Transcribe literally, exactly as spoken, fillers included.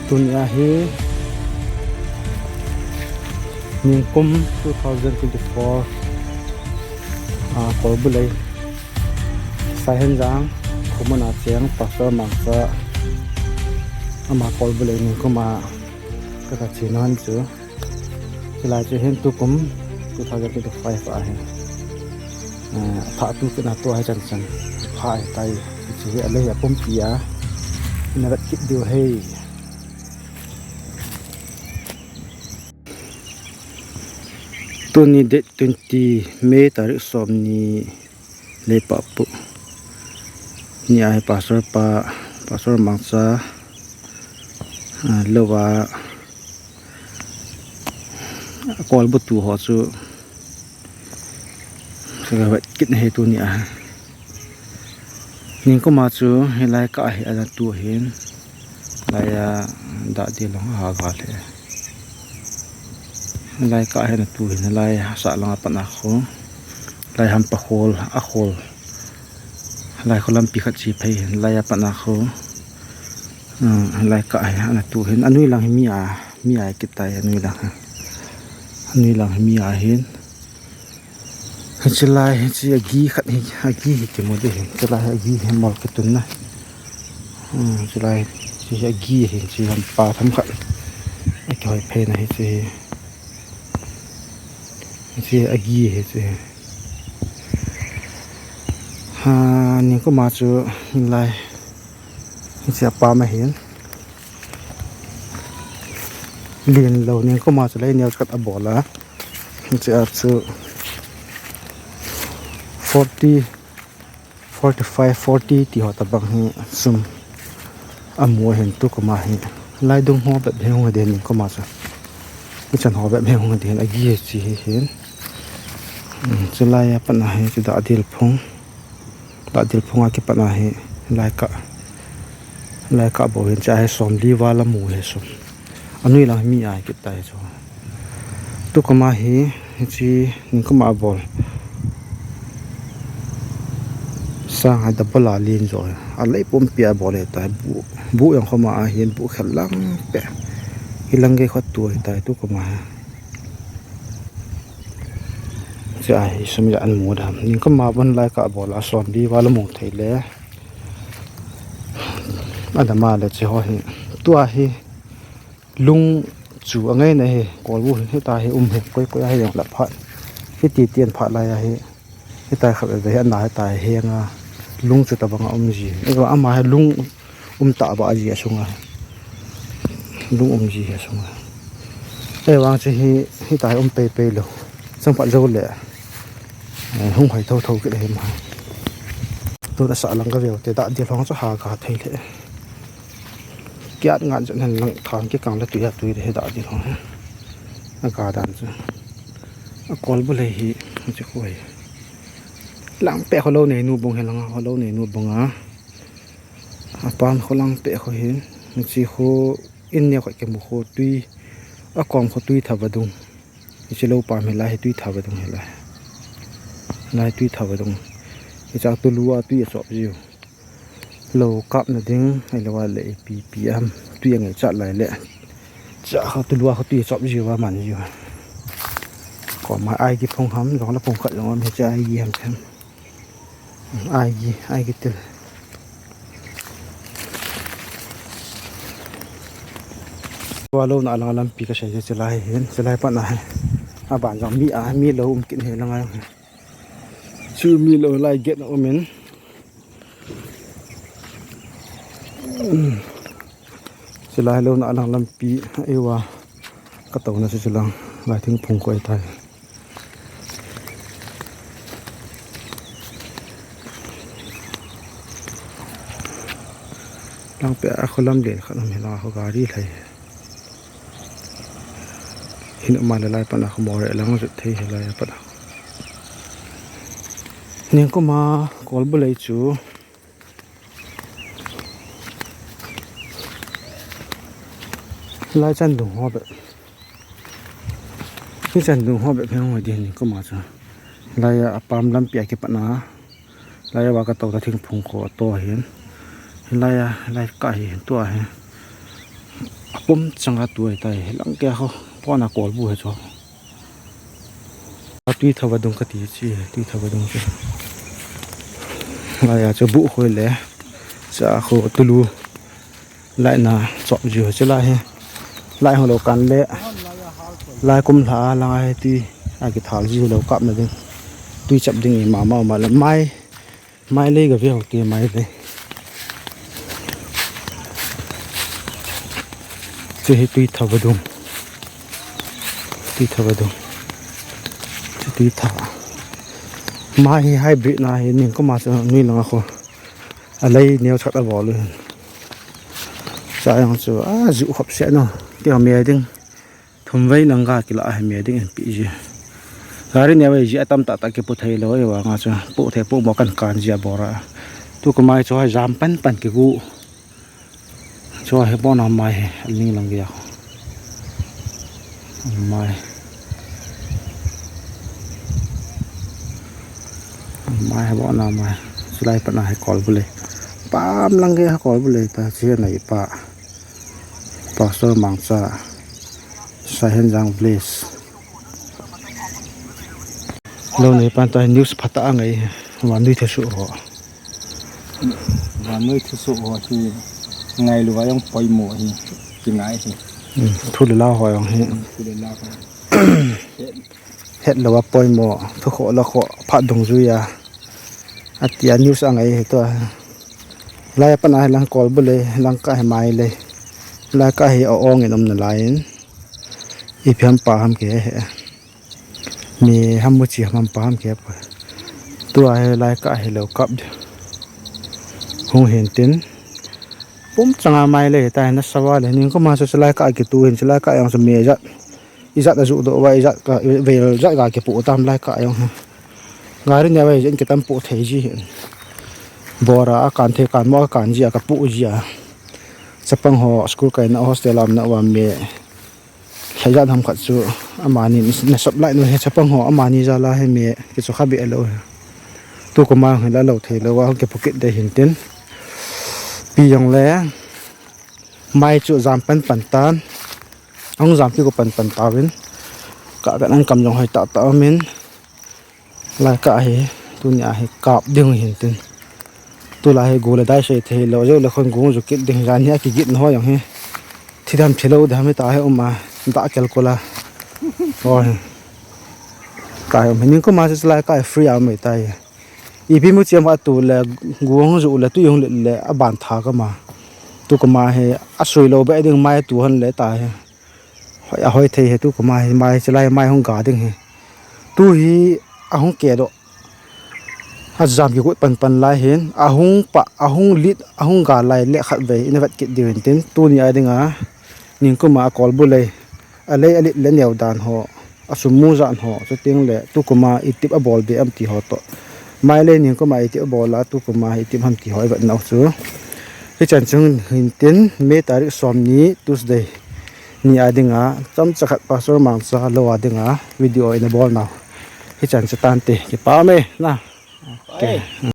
Tunia hi ningkum two thousand twenty-four, ah, Kolbulei Saihenjang khumun a cheng Pastor Mangcha ama Kolbulei ningkum a ka, ka chena hon chu. Chulai chu hin tukum two thousand twenty-five a hin, ah, pha tu kina tu a hi chan chan pha hi tai. Chu hi a lei a pumpi a na vet kit diu hei. Tuni date twenty May tarik som ni le pa pu ni a hi Pastor pa, Pastor Mangcha, ah, lou a Kolbu tu ho chu ka vet kit na hi tunia. Ningkum a chu hilai kah hi ana tu hin. Lai a dah dil long a ga le. Lai kah hi ana tu hin, lai sa lang a pat a khu. Lai hampa khol, a khol. Lai khu lampi khat chi phei hin, lai a pat a khu. Hmm, lai kah hi ana tu hin. Anui lang hi mi a, mi a kit tai anui lang. Anui lang hi mi a hin. Hiche lai, hiche agi khat hi, agi hi ti mo de hin. Hiche lai agi hi mol kitun na. Hmm, hiche lai, hiche agi hi, hiche hampa tham khat. Aki hoi phei na hiche hi. Hiche agi hi, hiche hi. Ha, ningkum a chu lai. Hiche a pa ma hin. Lin lou ningkum a chu lai neo khat a bol a. Hiche a chu forty, forty-five, forty ti ho tabang hi sum a mu hin tukum a hi. Lai dung ho bep hi hung den ningkum a chu. Hichan ho bep hi hung den agi hi chi hi hin. Hmm, chulai a pat a hi chu dah dil phung. Dah dil phung a kipat a hi lai kah, lai kah bou hin cha hi som li val a mu hi sum. Anui lang hi mi a kit tai chu. Tukum a hi, hiche ningkum a bol. Sang a double a lin jo. A lei pumpi a bol hi tai. Bu, bu jong khoma a hin bu khel lang pe. Hi lang gei kho tu hi tai tukum a hi. Hiche a hi sum ja an mu dam. Ningkum a bon lai kah bol a som li val a mu thei le. Adama le hiche ho hi. Tua hi lung chu angai na hi. Kolbu hi hita hi um hi. Koi koi a hi jong la phat. Hiti tian phat lai a hi. Hita khat ve ve hi ana hita hi henga. Lung chu tabang a um ji. Ego ama hi lung um ta ba ji a sunga. Lung um ji hi a sunga. Ei vang chu hi, hita hi um pei pei lou. Chang pat jou le. Eh, hung hoi tho tho kit le hi ma. Tu da sa lang ka veu te dah dil hong chu ha ka thei le. Kiat ngan chu nan lang thang ki kang le tui a tui le hi dah dil hong. A ka dan chu. A Kolbulei hi, chu khu hi. Lang pe kho lou nei nu bung hi lang kho lou nei nu bung a. A pan kho lang pe kho hin. Chi khu in ne kho ke mu kho tui. A kom kho tui tha vadung. Hiche lou pam hi lai hi tui tha vadung hi lai. Lai tui tha vadung. Hicha tu lua tui a chop jiu. Lou kap na ding, ai lou a le pi pi am. Tui a ngai chat lai le. Cha kho tu lua kho tui a chop jiu va man jiu. Ko ma ai ki phong ham, jong la phong khat jong am hicha ai ki ham them. Ai gi, ai gi til. Wa lou na lang lampi ka sei che lai hin, che lai pat na hi. A ban jong mi a, mi lou um kit hi lang a. Chu mi lou lai get na um in. Che lai lou na lang lampi, ei wa. Ka to na che che lang, lai thingphung koi tai. Lang pe a kho lam le khat um hi lang a kho gari lhai. Hin um a le lai pat a kho more lang zut thei hi lai a pat a. Ningkum a Kolbulei chu. Lai chan dung ho bep. Hi chan dung ho bep hi hung ding ningkum a chu. Lai a pam lampi a kipat na. Lai a wa ka to ta thingphung kho a to hin. Lai a, lai kah hi hin tua hin. Apum changa tu ahitai, langkah a kho, pona kolbu hi chu. Tuitha vadung kati chu, Tuitha vadung chu. Laiya chu buh khoi le, cha kho tulu. Laina chop ji ho chu lai hi. Lai ho lo kan le. Lai kum lha lang ahi ti. Akithal ji ho lo kapna ding. Tui chap ding ima ma ma le mai. Mai lei ga ve ho te mai lei. Chu hi Tuitha vadung. Tuitha vadung. Chu Tuitha. Mai hi hybrid na hi ning koma chu nui langa kho. Alei neo chat a bol u hin. Cha jong chu a ju khop se no. Ti ho me ding. Thum vei nang ga kila a hi me ding in pi ji. Gari neo vei ji atam tah tah kipu thei lou, e vanga chu. Pu thei pu mo kan kan ji a bora. Tu koma chu hai jam pan pan kigu. Chu hi bona mai hi, aling lang gei a. Mai. Mai hi bona mai. Chulai pat na hi kolbu le. Pam lang gei a kolbu le ta chi na ipa. Pastor Mangcha. Saihenjang Village. Lou nei pan ta news phatah a ngai. Vannoi thusoh ho. Vannoi thusoh ho hi ngailu va jong poimo hi kingai hi. Hmm, thu le la ho jong hi. Hmm, thu le la ho. Het lou va poimo, thu kho la kho, phat dungjuia. Atia news a ngai hi tua. Lai a pat na hi lang kolbu le, langkah hi mai le. Langkah hi a ong in um nalai in. Ipi ham pa ham ke he. Mi ham mu chi ham pa ham ke pa. Tua hi langkah hi lo kap de. Hung hin tin. Pum changa mai le ta na sawa le ning koma chu langkah kitu hin langkah jong chu me jat. Ijat a ju do va ijat ka vel jat ga kipu tam langkah jong. Gari neo vei jin kitam pu thei ji hin. Bora a kan thei kan mo a kan ji a kapu ji a. Chapang ho school kaina hostel a um na va me. Lhaijan ham khat chu amani na sop lai nu he chapang ho amani jal a he me kichu kha be lou he. Tu koma hi la lou thei lou a kipu kit de hin tin. Pi jong le mai chu jam pan pan tan. Ahung jam kigu pan pan tauvin. Ka ka nang kam jong hoi tah tah umin. Langkah hi, tunia hi kap ding hin tin. Tulai hi gu le dai sei thei lou, jou le khon gu ju kit ding jan hi a kigit na ho jong hi. Thi dam thi lou dam hi ta hi um a, da kel kula. Oi. Ka hi um hi ning koma chu langkah hi free a um ta hi. Ipi mu chiam kha tu le gu hung ju le tu hung le le a ban tha kama. Tu koma hi a sui lou be ding mai tu han le ta hi. Hoi, a hoi thei he tu koma hi mai chulai mai hung ga ding hi. Tu hi ahung ke do. A jam kigut pan pan lai hin. Ahung pa, ahung lit, ahung ga lai le khat vei. Ina vet kit diu hin tin. Tunia dinga. Ning koma a kolbu lei. A lei a lit le neo dan ho. A sum mu jan ho. Chuting le tu koma itip a bol be am ti ho to. Mai le ning koma itip a bol a tu koma itip ham ti ho i vet nau chu. Hichan chung hin tin May tarik som ni Tuesday. Ni a dinga, chomcha khat Pastor Mangcha lou a dinga, video ina bol nau. Hichan chu tante, kipa me, na. Okay.